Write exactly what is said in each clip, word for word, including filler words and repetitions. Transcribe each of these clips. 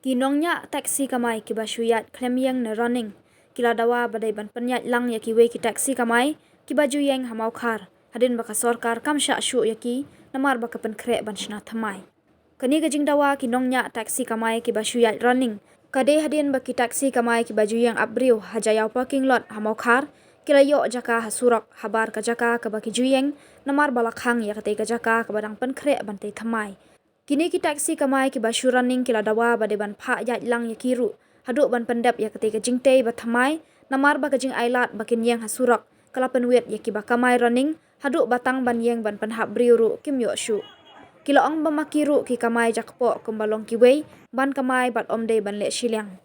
Ki nongñiah taxi kamai kiba shu ïaid khlem ïeng ne running ki la dawa ba dei ban pynïaid lang ïa kiwei ki taxi kamai kiba ju ïeng ha Mawkhar, hadien ba ka sorkar kam shah shuh ïa ki namar ba ka pynkhreh ban shna thymmai. Kane ka jingdawa ki nongñiah taxi kamai kiba shu ïaid running ka dei hadien ba ki taxi kamai kiba ju ïeng ap briew ha Jaiaw parking lot ha Mawkhar ki la ïoh jaka ha surok habar ka jaka kaba ki ju ïeng, namar ba la khang ïa katei ka jaka kaba dang pynkhreh ban tei thymmai. Kine ki taxi kamai kiba shu running ki la dawa ba dei ban phah ïaid lang ïa ki ruh haduh ban pyndep ïa katei ka jingtei ba thymmai, namar ba ka jingailad ba kin ïeng ha surok ka la pynwit ïa kiba kamai running haduh ba tang ban ïeng ban pynhap briew ruh kim ïoh shuh. Ki la ong ba ma ki ruh ki kamai jakpoh kumba long kiwei ban kamai bad ym dei ban leh shiliang.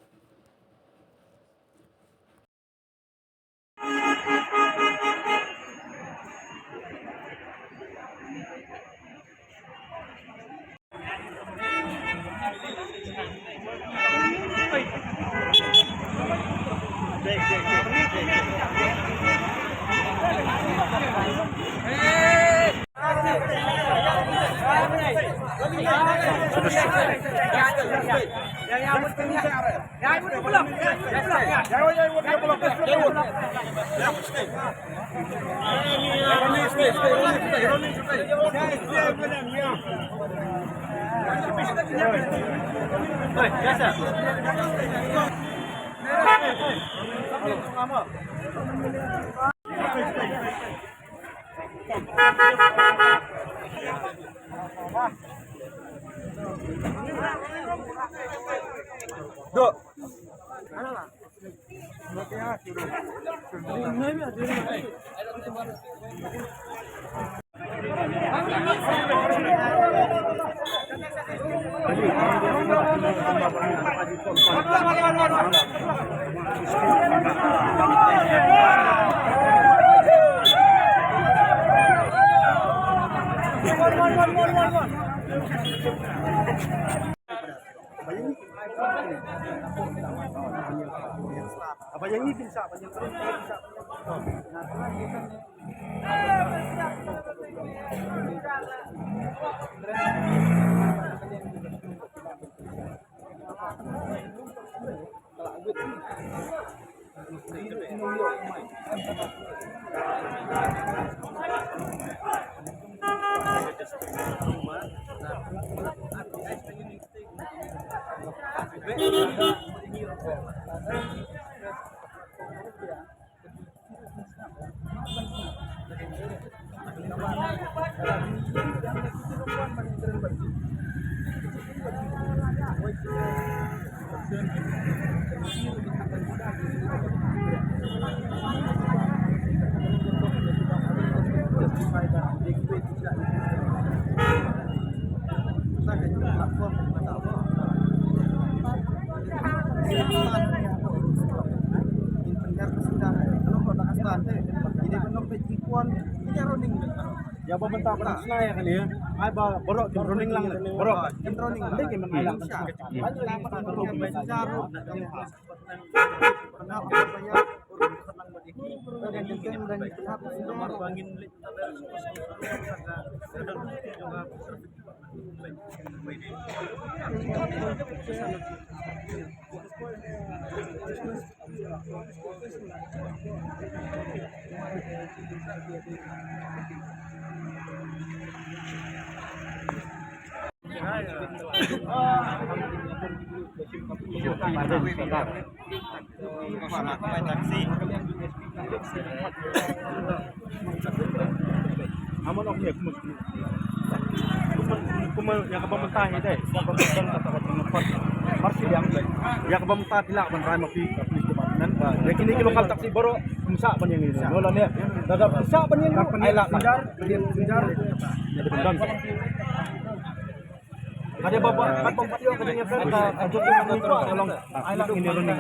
Ïa ba mynta ba dang shna ïa kane, ai ba baroh kin running lang, baroh kin running lang. Ïa kaba mynta hi dei, ïa kaba mynta phi lah ban rai ma phi ka police department ba ïa kine ki local taxi baroh ym sah ban ïeng ïa ino lane. Lada ym sah ban ïeng ai lad. Ka dei ba ba ba ba ka jong ka long ai lad ïa ino lane.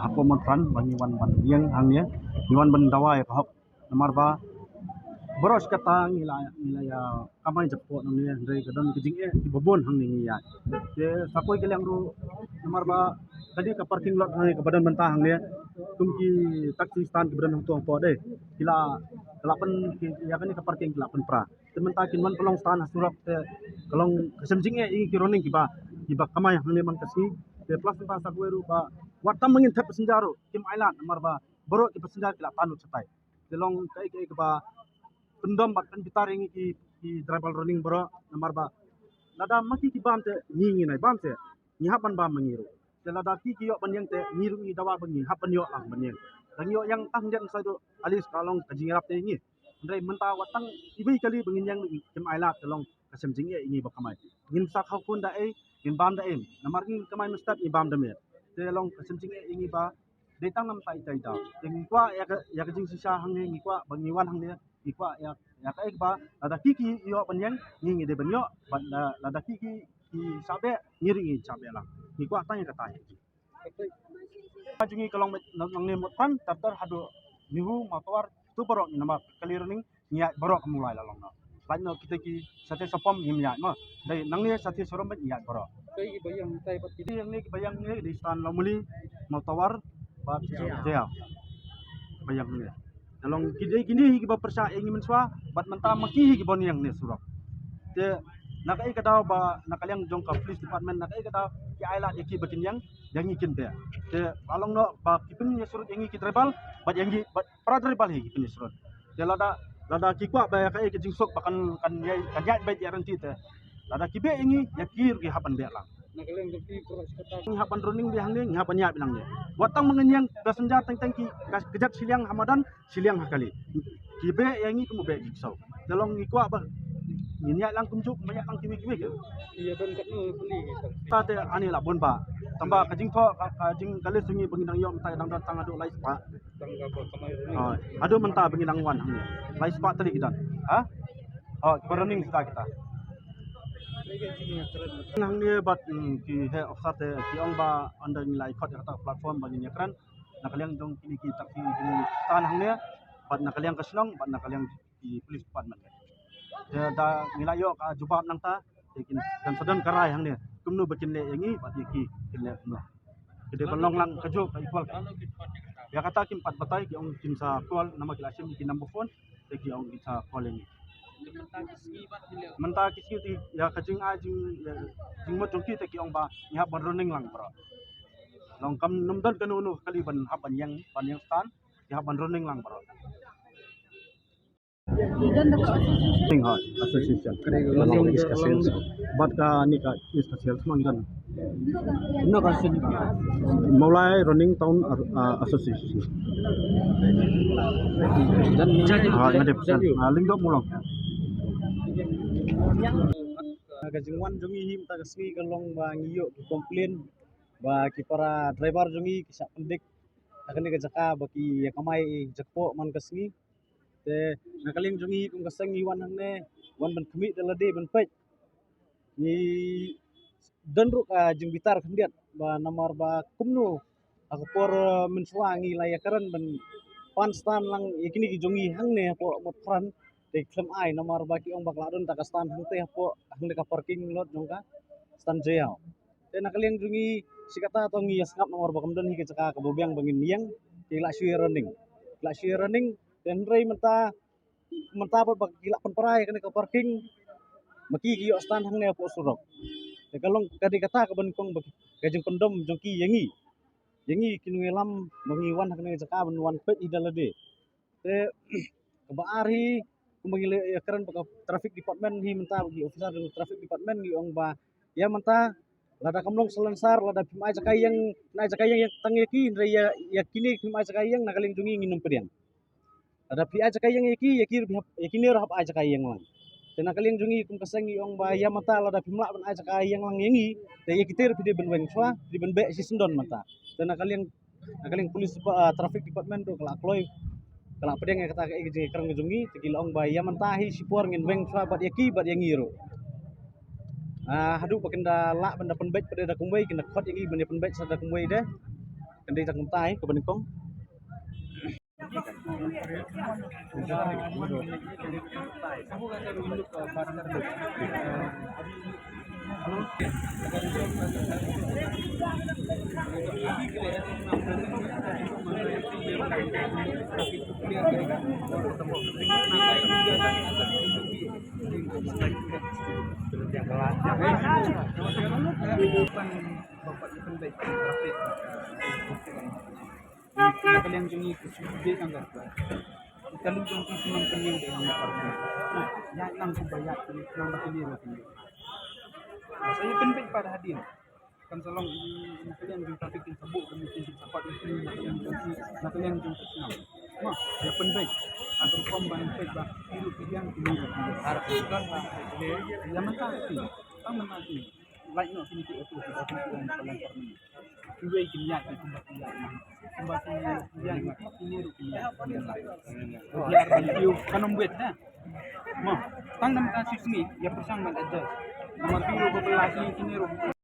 Hapoh Mawkhar ba ngi wan ban ïeng hangne, ngi wan ban dawa ïa ka hok namar ba Baroh shi katta ngi la, ngi la ïa kamai jakhlia hangne, hynrei ka don ka jingeh kiba bun hangne ngi ïa. Te sa kawei ka liang ruh namar ba ka dei ka parking lot hangne kaba don mynta hangne. Kum ki taxi stand kiba don hangto hapoh de, ki la, ki la pyn, ki, ïa kane ka parking ki la pynpra. Te mynta kin wan pynlong stand ha surok te ka long ka shem jingeh ïa ngi ki Roning kiba, kiba kamai hangne man ka sngi. Te plus mynta sa kawei ruh ba wat tam ba ngin thep passenger ruh kim ailad namar ba baroh ki passenger ki la tan lut shatai. Te long kaei kaei kaba pyndom bad pynbitar ïa ngi ki, ki driver Roning baroh namar ba lada ma ki ki bam te ngi, ngi nai bam te ngi hap ban bam ma ngi ruh. Te lada ki ki ïoh ban ïeng te ngi ruh ngi dawa ba ngi hap ban ïoh lang ban ïeng. Da ngi ïoh ïeng tang jet sa ruh alis ka long ka jingïarap te ïa ngi. Hynrei mynta wat tang iwei kali ba ngin ïeng ruh kim ailad te long ka shem jingeh ïa ngi ba kamai. Ngin sa khaw khun da ei, ngin bam da ei. Namar ngi kamai mynstep ngi bam da miet. Te long ka shem jingeh ïa ngi ba dei tang namar ita ita. Te ngi kwah ïa ka, ïa ka jingshisha hangne ngi kwah ba ngi wan hangne ngi kwah ïa, ïa kaei ba lada ki ki ïoh ban ïeng ngi, ngi dei ban ïoh, bad la, lada ki ki, ki shah beh ngi ruh ngi shah beh lang. Ngi kwah tang ïa kata ïa ki. Ka jong ngi ka long met nangne Motphran tar tar haduh Mihu, Mawtawar, tu baroh ngi namar kali Roning ngi ïaid baroh ka Mawlai la long noh. Lait noh kita ki Sathe Sapom ngim ïaid mo. Dei nangne Sathe Sarom bad ngi ïaid baroh. Kaei kiba ïeng tai bad ki dei nangne kiba ïeng ne dei Stan Lawmuli, Mawtawar bad Jaiaw. Kiba ïeng ne. Te long ki dei kine hi kiba pyrshah ïa ngi mynshuwa bad mynta ma ki hi kiba ïeng ne surok. Te na kaei ka daw ba na ka liang jong ka police department na kaei ka daw ki ailad ïa ki ba kin ïeng ïa ngi kin beh. Te ba long noh ba ki pynïasyrut ïa ngi ki driver bad ïa ngi bad para driver hi ki pynïasyrut. Te lada, lada ki kwah ba ïa kaei ka jingsuk ba kan, kan ïai, kan ïai beit ïa ryntih te. Lada ki beh ïa ngi, ïa ki ruh ki hap ban beh lang. Na ka liang jong ki baroh shi katta ngi hap ban Roning beit hangne, ngi hap ban ïaid beit hangne. Wat tang ma ngin ïeng passenger teng teng ki ka, kjat shiliang ha madan, shiliang ha kali. Ki beh ïa ngi kumba beh ki ksew. Te long ngi kwah ba ngin ïaid lang kumjuh kumba ïaid lang kiwei kiwei ki. Ïa don katno puli ki. Ta te ani la bun ba. Tang ba ka jingthoh ka, ka jing ka list jong ngi ba ngi dang ïoh mynta dang don tang haduh lai spah. Tang ka ba kamai Roning. Ah, haduh mynta ba ngi dang wan hangne. Lai spah tylli ki don. Ha? Oh, kiba Roning kita kita. Hangne bad, mm, ki heh officer te ki ong ba ynda ngi la ïa khot ïa kata ka platform ba ngin ïakren na ka liang jong kine ki taxi, kine ki stand hangne bad na ka liang ka shnong bad na ka liang ki police department. Te da ngi la ïoh ka jubab nangta te kin, kan sa don ka rai hangne kumno ba kin leh ïa ngi bad ïa ki kin leh kumno. Ki dei ban long lang kajuh ka equal ka. Ïa kata kim pat batai, ki ong kim sa call, namar ki la shim ki number phone te ki ong kim sa call ïa ngi. Mynta ki sngi te ïa ka jingai jing, ïa jingmut jong ki te ki ong ba ngi hap ban Roning lang baroh. Long kam nym don kano kano kali ban hap ban ïeng, ban ïeng stand, ki hap ban Roning lang baroh. Association. Bad kane ka East Khasi Hills ma ngi don. Mawlai Roning Town, ah, Association. Ah, nga dep san. Ah, Lyngdoh Mawlong. Ka jingwan jong ngi hi mynta ka sngi ka long ba ngi ïoh ki complain ba ki para driver jong ngi ki shah pyndik ha kane ka jaka ba ki ïa kamai jakpoh man ka sngi. Te na ka liang jong ngi kum ka seng ngi wan hangne wan ban khmih da lade ban peit. Ngi don ruh ka jingbitar khyndiat ba namar ba kumno ha ka por, eh, mynshuwa ngi la ïakren ban pan stand lang ïa kine ki jong ngi hangne hapoh Motphran te khlem ai namar ba ki ong ba ka la don ta ka stand hangte hapoh hangne ka parking lot jong ka stand Jaiaw. Te na ka liang jong ngi shi katta to ngi ïa sngap namar ba kam don hi ka jaka kaba biang ba ngin ïeng. Te la shu ïa Roning, la shu ïa Roning. Te hynrei mynta, mynta pat ba ki la pynpra ïa kane ka parking ma ki ki ïoh stand hangne hapoh surok. Te ka long ka dei kata kaba nyngkong ba ka jingpyndom jong ki ïa ngi, ïa ngi ki nongïalam ba ngi wan ha kane ka jaka ban wan peit hi da lade. Te kaba ar hi kumba ngi la ïakren bad ka traffic department hi mynta, bad ki officer jong traffic department ngi ong ba ïa mynta lada kam long salonsar, lada phim ai jaka ïeng, phim ai jaka ïeng tang ïa ki, hynrei ïa, ïa kine phim ai jaka ïeng, na ka liang jong ngi ngin ym pdiang. Lada phi ai jaka ïeng ïa ki, ïa ki ruh phi hap, ïa kine ruh hap ai jaka ïeng lang. Te na ka liang jong ngi kum ka seng ngi ong ba ïa mynta lada phim lah ban ai jaka ïeng lang ïa ngi, te ïa kite ruh phi dei ban weng shuwa, phi dei ban beh shisyndon mynta. Te na ka liang, na ka liang police, ah, traffic department ruh ka la kloi, ka la pdiang ïa kata ka, ïa ka jingïakren ka jong ngi, te ki la ong ba ïa mynta hi shipor ngin weng shuwa bad ïa ki bad ïa ngi ruh. Ah, haduh ba kin da lah ban da pynbeit pat de da kumwei, kin da khot ïa ngi ban da pynbeit sa da kumwei de. Kan dei da kumta hi kaba nyngkong. Ka liang jong ngi ka shu dei tang ka. Ka liang jong ngi ka shu nang pynïeng dei nang ka. Ïa nang kumba ïa nang ba kine ruh kine. Sa ïa pynbeit pat hadien. Kan sa long ka liang jong traffic kin sa buh ka liang jong traffic na ka liang jong traffic. Ma ïa pynbeit. Ata rukom ban peit ba ki ruh ki liang kine ruh kine. Ïa mynta ki. Tang mynta ki. Lait noh kine ki auto ki auto ki auto ki auto. Kiwei ki ïaid ki kumba ki ïaid. Kumba ki ïaid ki ïaid ki ïaid ki ïaid. Kan ym wet ha. Mo, tang namar ka shisngi ïa pyrshang ban adjust. Namar ki ruh ba la shisngi kine ruh.